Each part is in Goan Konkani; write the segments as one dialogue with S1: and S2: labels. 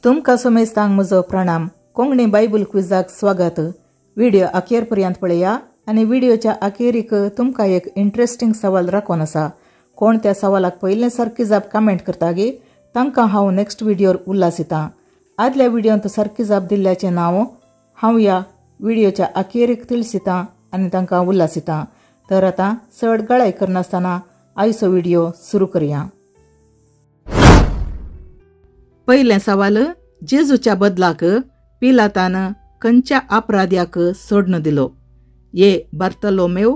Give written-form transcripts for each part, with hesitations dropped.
S1: तुमकां समेस्तांक म्हजो प्रणाम. कोंकणी बायबल क्विजाक स्वागत. व्हिडिओ अखेर पर्यंत पळया आनी व्हिडिओच्या अखेरीक तुमकां एक इंट्रस्टिंग सवाल राखून आसा. कोण त्या सवालाक पयलें सारकी जाप कमेंट करता गे तांकां हांव नेक्स्ट व्हिडिओर उल्हासितां. आदल्या व्हिडियोंत सारकी जाप दिल्ल्याचें नांव हांव ह्या व्हिडिओच्या अखेरीक तिळसितां आनी तांकां उल्हासितां. तर आतां चड गळाय करनासतना आयचो व्हिडिओ सुरू करया. पयलें सवाल, जेजूच्या बदलाक पिलातान खंयच्या अपराध्याक सोडून दिलो? A Bartholomew,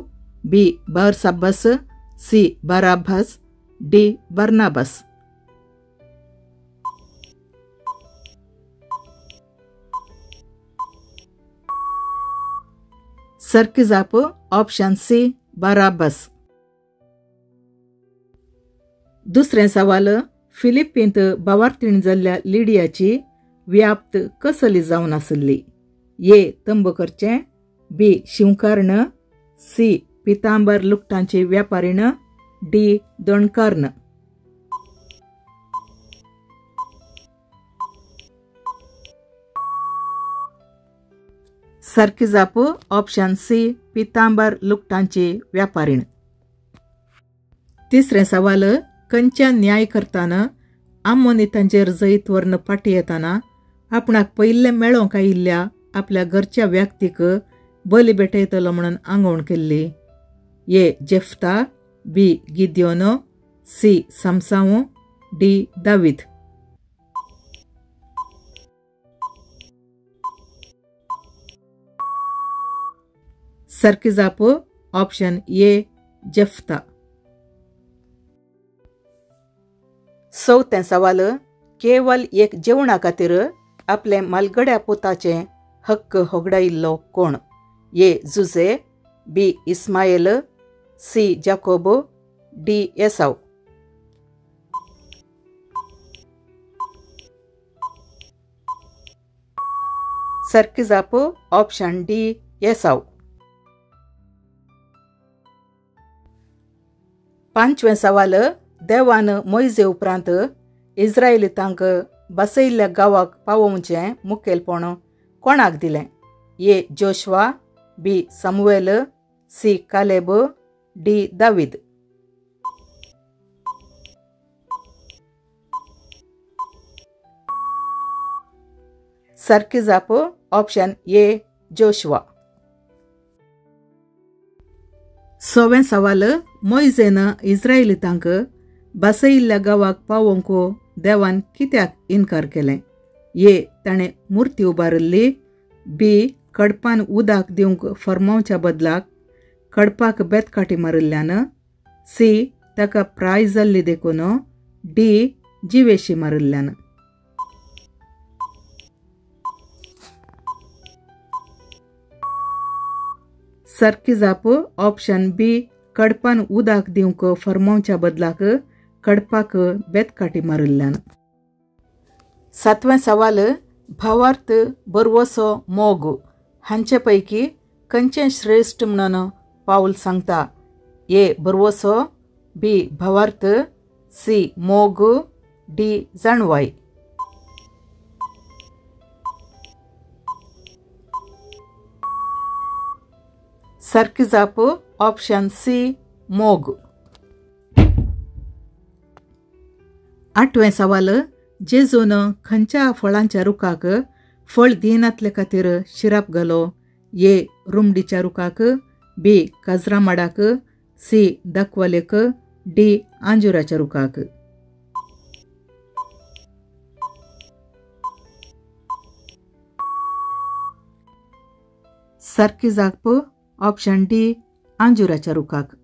S1: B Barsabbas, C Barabbas, D Barnabas. सारकी जाप ऑप्शन सी बाराबस. दुसरें सवाल, फिलिपींत बावार्तीण जाल्ल्या लिडियाची व्याप्त कसली जावन आसली? ए तंब करचें, बी शिंवकार्ण, सी पितांबर लुकटांची व्यापारीण, डी दोणकार्ण. सारकी जाप ऑप्शन सी पितांबर लुकटांची व्यापारीण. तिसरें सवाल, खंयच्या न्याय करताना आमोनितांचेर जैत व्हरून फाटी येताना आपणाक पयिल्लें मेळोवंक आयिल्ल्या आपल्या घरच्या व्यक्तीक बली भेटयतलो म्हणून आंगवण केल्ली? A Jephthah, B Gideon, C Samson, D David. सारकी जाप ऑप्शन ए जेफ्ता. चवथें सवाल, केवल एक जेवणा खातीर आपले मालगड्या पुताचे हक्क होगडायिल्लो कोण? A Jose, B Ishmael, C Jacob, D Esau. सारकी जाप ऑप्शन डी एसाव. पांचवें सवाल, देवान मोयजे उपरांत इस्रायलितांक बसयिल्ल्या गांवाक पावोवचें मुखेलपण कोणाक दिलें? A Joshua, B Samuel, C Caleb, D David. सारकी जाप ऑप्शन ए जोशुआ. सवें सवाल, मोयजेन इस्रायलितांक बसयिल्ल्या गांवाक पावोवंक देवान कित्याक इनकार केलें? ए ताणें मुर्ती उबारिल्ली, बी कडपान उदक दिवंक फर्मावच्या बदलाक कडपाक बेतकाटी मारिल्ल्यान, सी ताका प्राय जाल्ली देखून, डी जिवेशी मारिल्ल्यान. सारकी जाप ऑप्शन बी कडपान उदक दिवंक फर्मावच्या बदलाक कडपाक बेतकाटी मारिल्ल्यान. सातवें सवाल, भावार्थ बरवसो मोग हांचे पैकी खंयचें श्रेश्ठ म्हणून पावल सांगता? ए बरवसो, बी भावार्थ, सी मोग, डी जाणवाय. सारकी जाप ऑप्शन सी मोग. आठवें सवाल, जेजून खंयच्या फळांच्या रुखाक फळ दिनातले खातीर शिराप घालो? ए रुमडीच्या रुखाक, बी काजरा माडाक, सी दाखवालेक, डी आंजुराच्या रुखाक. सारकी जाप ऑप्शन डी आंजुराच्या रुखाक.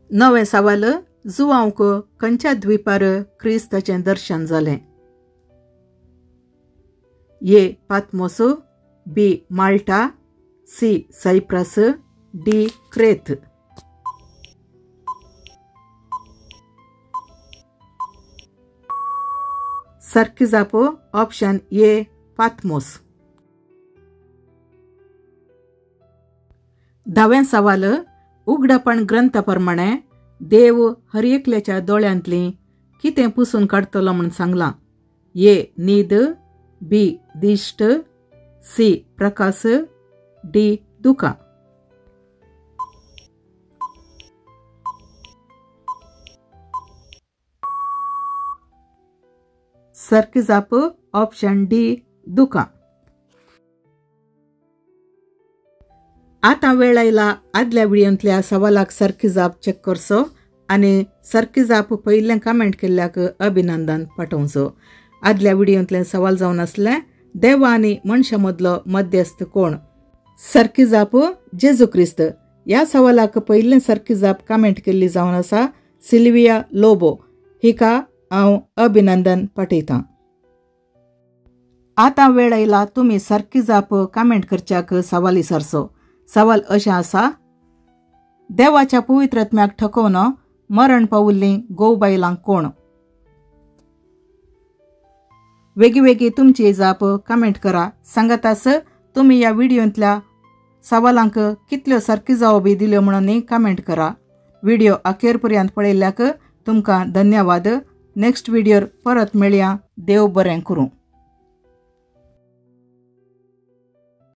S1: नवें सवाल, जुवांक खंयच्या द्वीपार क्रिस्ताचें दर्शन जालें? A Patmos, B Malta, C Cyprus, D Crete. सारकी जाप ऑप्शन ए पात्मोस. धावें सवाल, उगडापण ग्रंथा प्रमाणे देव हर एकल्याच्या दोळ्यांतली कितें पुसून काडटलो म्हूण सांगलां? ए न्हीद, बी दिश्ट, सी प्रकाश, डी दुकां. सारकी जाप ऑप्शन डी दुकां. आतां वेळ आयला आदल्या व्हिडियोंतल्या सवालाक सारकी जाप चॅक करचो आनी सारकी जाप पयलें कमेंट केल्ल्याक अभिनंदन पाठोवचो. आदल्या व्हिडियोंतलें सवाल जावन आसलें, देवा आनी मनशा मदलो मध्यस्थ कोण? सारकी जाप जेजू क्रिस्त. ह्या सवालाक पयलें सारकी जाप कमेंट केल्ली जावन आसा सिल्विया लोबो. हिका हांव अभिनंदन पाठयतां. आतां वेळ आयला तुमी सारकी जाप कमेंट करच्याक सवाल विचारचो. सवाल अशें आसा, देवाच्या पवित्र आत्म्याक ठकोवन मरण पावल्लीं गोव बायलां कोण? वेगळी वेगळी तुमची जाप कमेंट करा. सांगातास तुमी ह्या व्हिडियोंतल्या सवालांक कितल्यो सारकी जापो दिल्यो म्हणून कमेंट करा. व्हिडियो अखेर पर्यंत पळयल्ल्याक तुमकां धन्यवाद. नेक्स्ट व्हिडियोर परत मेळया. देव बरें करूं.